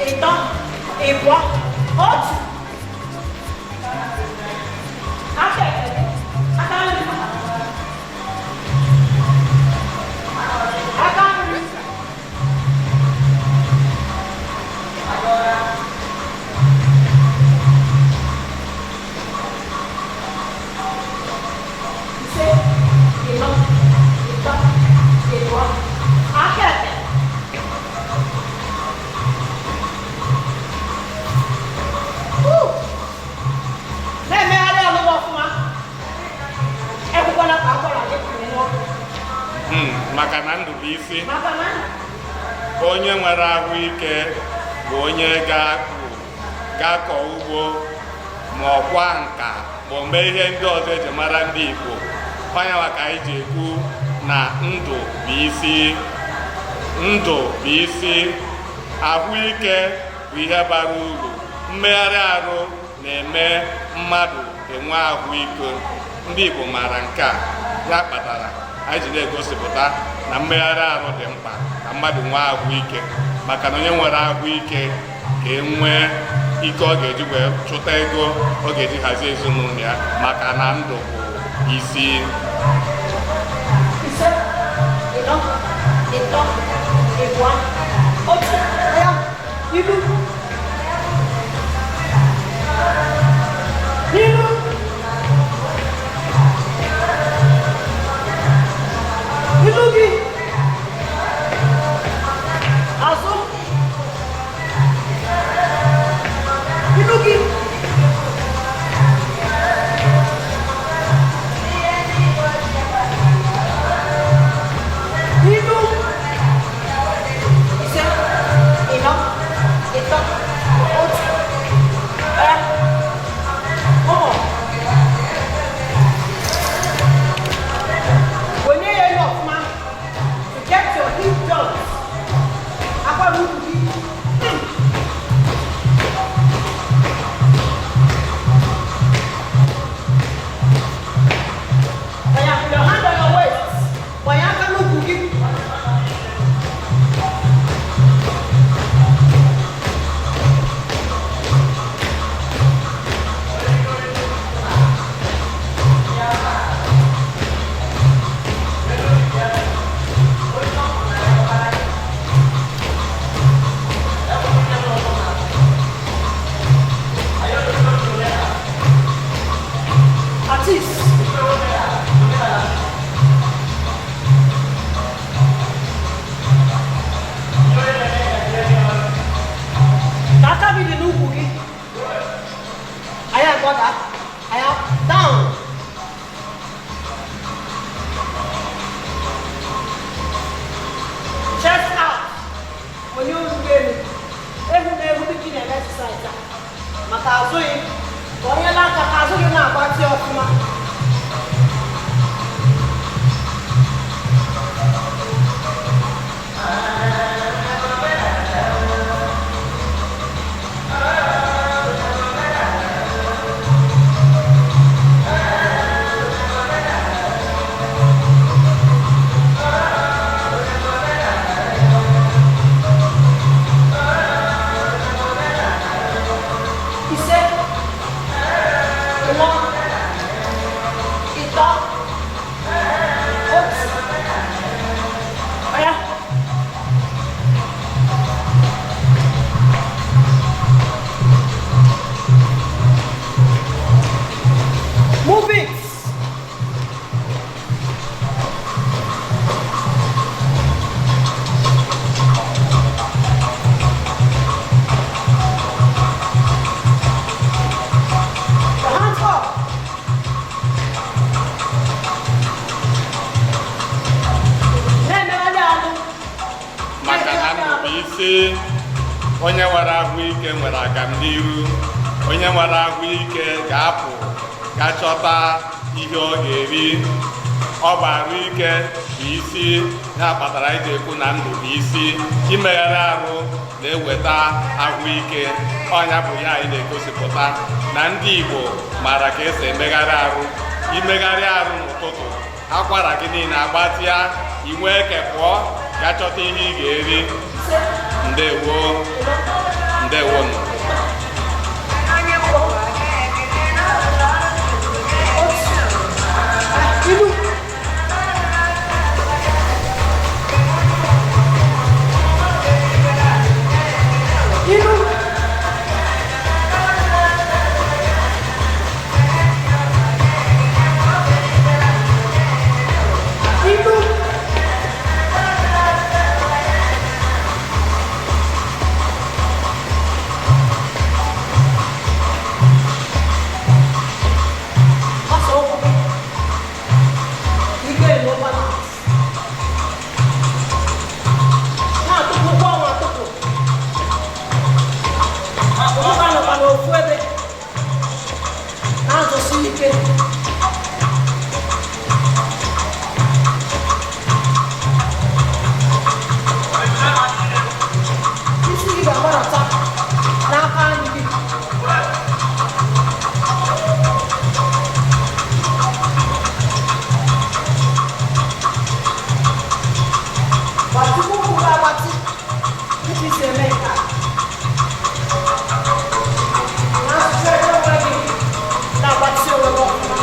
Ịtọ, ịbụọ, otu. Aka ekpe, aka nri. Aka nri. Ise, ịnọ, ịtọ, ịbụọ, aka ekpe. Woo! Na-emegharị ọlụgwọ ọfụma. Ekwekwana ka akwara gị nwụọ. Maka na ndụ bụ isi. Maka na Onye nwere ahụike bụ onye ga-akụ, ga-akọ ugbo, ma ọkwa nka, ma o mee ihe ndị ọzọ eji mara ndị Igbo. Ọnyanwa ka anyị ji ekwu na ndụ bụ isi. Ndụ bụ isi. Ahụike bụ ihe bara uru. Mmegharị arụ na-eme mmadụ enwe ahụike. Ndị Igbo maara nke a, ya kpatara anyị ji na-egosipụta na mmegharị arụ dị mkpa ka mmadụ nwee ahụike, maka na onye nwere ahụike ga-enwe ike ọ ga-eji wee chụta ego ọ ga-eji hazie ezinụlọ ya, maka na ndụ bụ isi. Ise, ịnọ, ịtọ, ịbụọ, otu. Ya, ilu. Ilu. Ilu gị. Azụ. Ilu gị. Ilu. Ise, ịnọ, ịtọ, otu. Ya. Ụmụ. Wenye ya elu ọfụma to get your hip joints. Akwara ukwu gị. Gbanye your hand on your waist. Gbanye aka n'ukwu gị. Artist. Ka aka gị dị n'ukwu gị. Anyị agbada. Anyị down. Chest out. Onye olu gị elu. Ehu na ehu gị na-eme exercise a. Maka azụ gị. Ka onye n'aka ka azụ gị na-agbatị ọfụma. Ise, ịnọ, ịtọ, otu. Oya. Move it. Your hands up. Na-emegharị ahụ. Maka na ndụ bụ isi. Onye nwere ahụike nwere agamniru. Onye nwere ahụike ga-apụ ga chọta ihe ọ ga-eri. Ọ bụ ahụike bụ isi, ya kpatara anyị ji ekwu na ndụ bụ isi. Imegharị arụ na-eweta ahụike. Ọnya bụ ya anyị na-egosipụta na ndị Igbo maara ka esi emegharị arụ. Imegharị arụ n'ụtụtụ, akwara gị niile agbatịa, i nwee ike pụọ ga chọta ihe ị ga-eri. Ndewo. Ise. Isi gị ga-agbadata n'aka nri gị. Gbatịkwa ụkwụ gị agbatị dịka isi eme nke a. Na-asụcha ebe onwe gị, na-agbatị onwe gị ọfụma.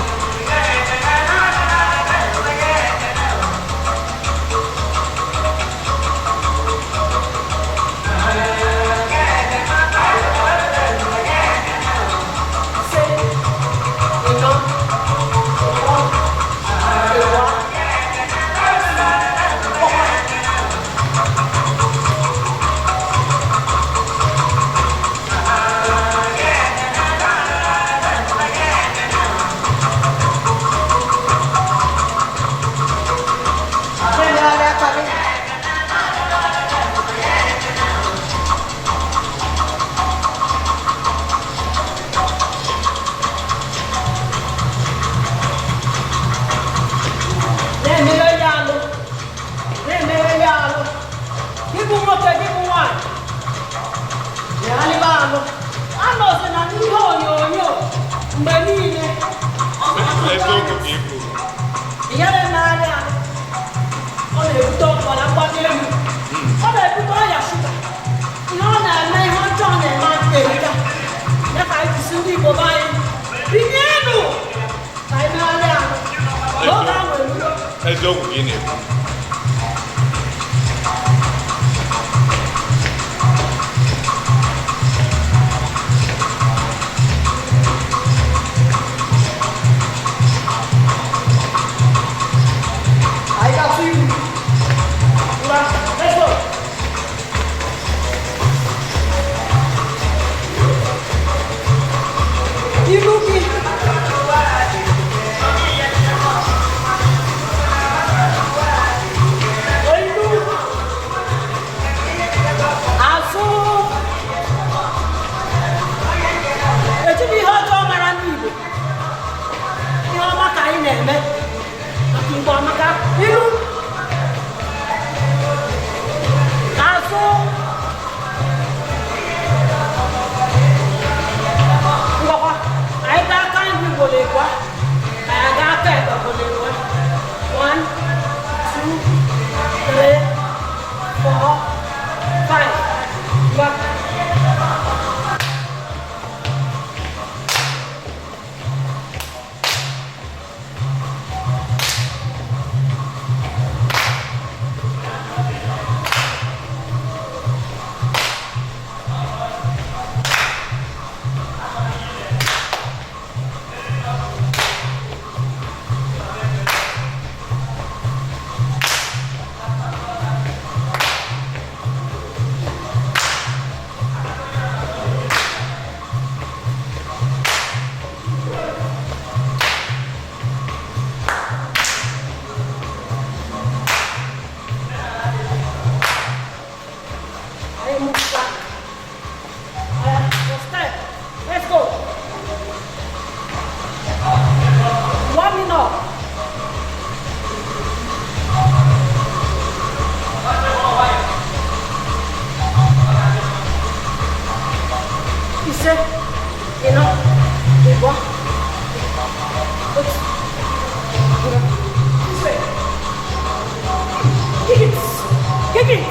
Ise, ịnọ, ịtọ, ịbụọ, ọkwa. Na-emegharị aka gị. Na-emegharị alụ, na-emegharị alụ. Gị bụ nwoke, gị bụ nwaanyị, megharịba alụ. Anọzi na n'ihe onyonyo mgbe niile. Eziokwu ka i kwuru. Ihe na-emegharị ahụ, ọ na-ebute ọbara mgbali elu, ọ na-ebute ọrịa shuga. Ihe ọ na-eme, ihe ọjọọ na-eme erika. Ya ka anyị jisi ndị Igbo be anyị binyenụ ka anyị megharịa ahụ n'oge ahụ erugo. Eziokwu ka ị na-ekwu. Anyị ga-atụ ilu. Ngwa, let's go. Ilu gị. Ilu. Azụ. Ejighị ihe ọjọọ mara ndị Igbo. Ihe ọma ka anyị na-eme. Maka Igbo amaka. Ilu. Azụ. Ngwakwa, anyị gaa aka nri ugboro ịbụọ, anyị aga aka ekpe ugboro ịbụọ. One, two, three, four, five. Ngwa. Anyị mụta. Your step. Let's go. Warming up. Ise, ịnọ, ịbụọ, otu. This way. Kick it. Kick it.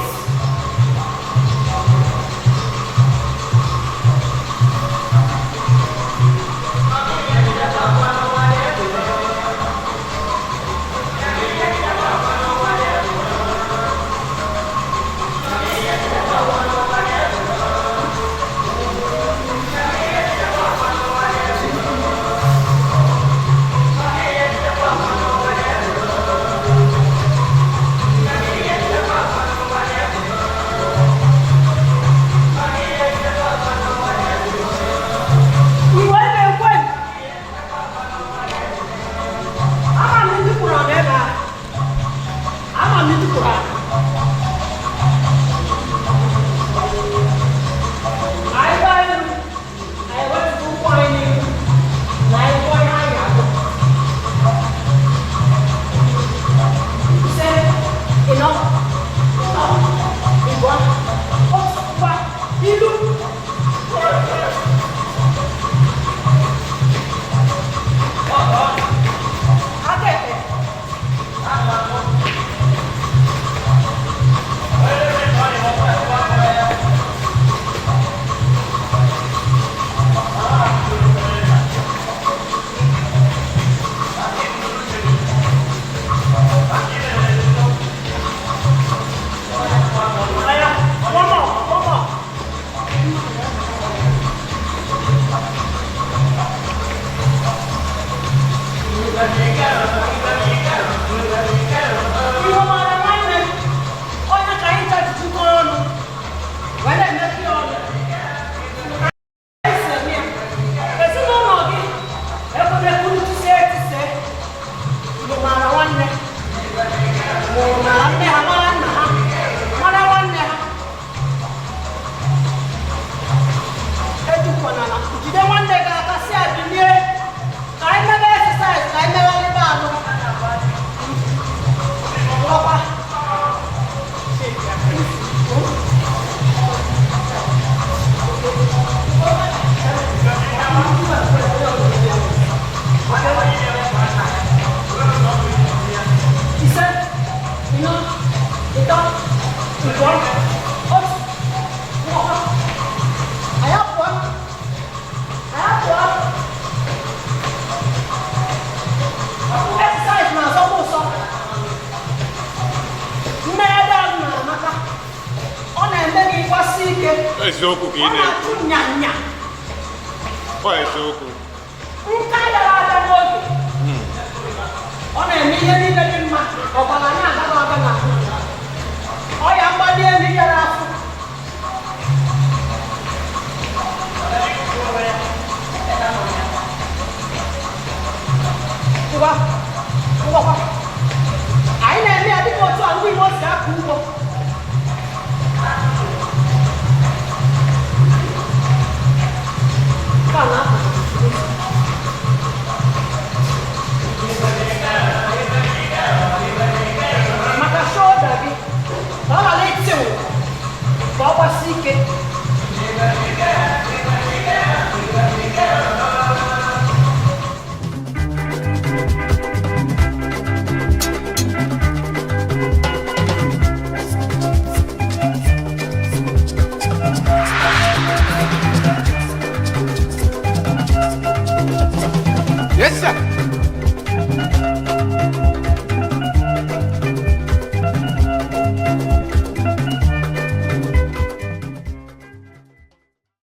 Jide nwanne gị aka, si ya bilie ka anyị mebe exercise, ka anyị megharịba ahụ. Ọbụrụkwa ise, ịnọ, ịtọ, ịbụọ, otu, nwụọ. Anyị apụọ, anyị apụọ. Exercise na-asọkwa ụsọ. Mmegharị ahụ na-amaka. Ọ na-eme gị gbasi ike. Eziokwu ka ị Ọ na-ekwu. na-achụ nyanya. Ọ eziokwu. Nka dara ada n'oge. Ọ na-eme ihe niile dị mma. Ọbara na-agaghị aga n'ahụ. Ọya mgbali elu yara afọ.